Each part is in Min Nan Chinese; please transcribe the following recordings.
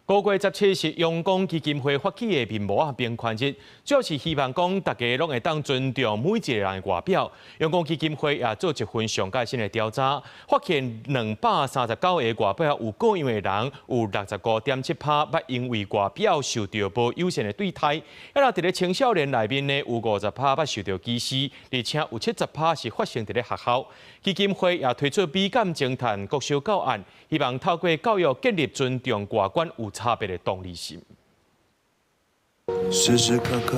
5月17是陽光基金會發起的面膜仔平權日，主要是希望講大家攏會當尊重每一個人的外表。陽光基金會也做一份上蓋新的調查，發現239個外表有各樣的人，有65.7%捌因為外表受著無友善的對待。啊，若佇咧青少年內面呢，有50%捌受著歧視，而且有70%是發生佇咧學校。基金會也推出美感偵探國小教案，希望透過教育建立尊重外觀有差別的同理心。時時刻刻，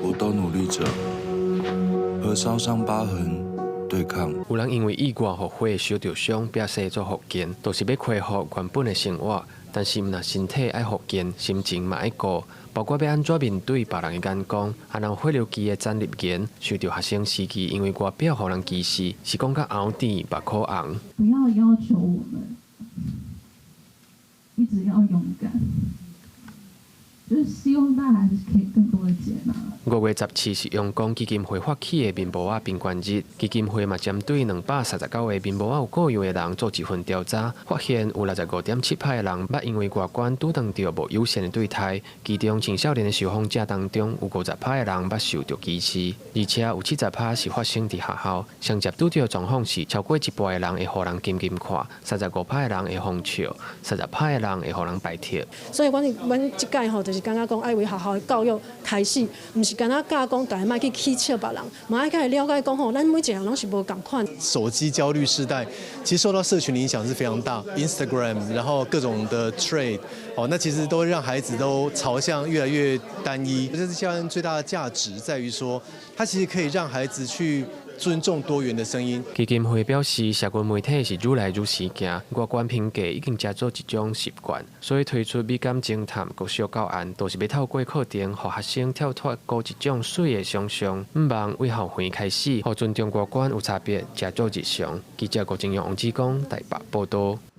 我都努力着和燒傷疤痕對抗。有人因為意外予火燒著傷，變生做復健，就是欲恢復原本的生活。但是毋但身體愛復健，心情嘛愛顧，包括欲按怎面對別人的眼光。啊，若有血流機的詹立言，受著學生時期因為外表予人歧視，是講甲喉甜目眶紅。不要要求我們一直要勇敢，就是希望大家還是可以更多的接納。5月17是陽光基金會發起的面膜仔平權日，基金會嘛針對239個面膜仔有各樣的人做一份調查，發現有65.7%的人捌因為外觀拄著無友善的對待，其中青少年的受訪者當中有50%的人捌受著歧視，而且有70%是發生佇學校。上捷拄著狀況是超過一半的人會予人緊緊看，35%的人會予笑，30%的人會予人排斥。所以，阮這屆吼，就是感覺講愛為學校的教育開始，毋是干焦教講大家莫去恥笑別人，嘛愛較了解講吼，咱每一個人攏是無仝款。手機焦慮世代，其實受到社群的影響是非常大，Instagram，然後各種的 trend，哦，那其實都會讓孩子都朝向越來越單一。這次教案最大的價值在於說，它其實可以讓孩子去尊重多元的聲音。基金會表示，社群媒體是愈來愈時行，外觀評價已經成做一種習慣，所以推出美感偵探國小教案，就是欲透過課程，予學生跳脫孤一種媠的想像，向望對校園開始，予尊重外觀有差別，成做日常。記者郭正陽、王志剛台北報道。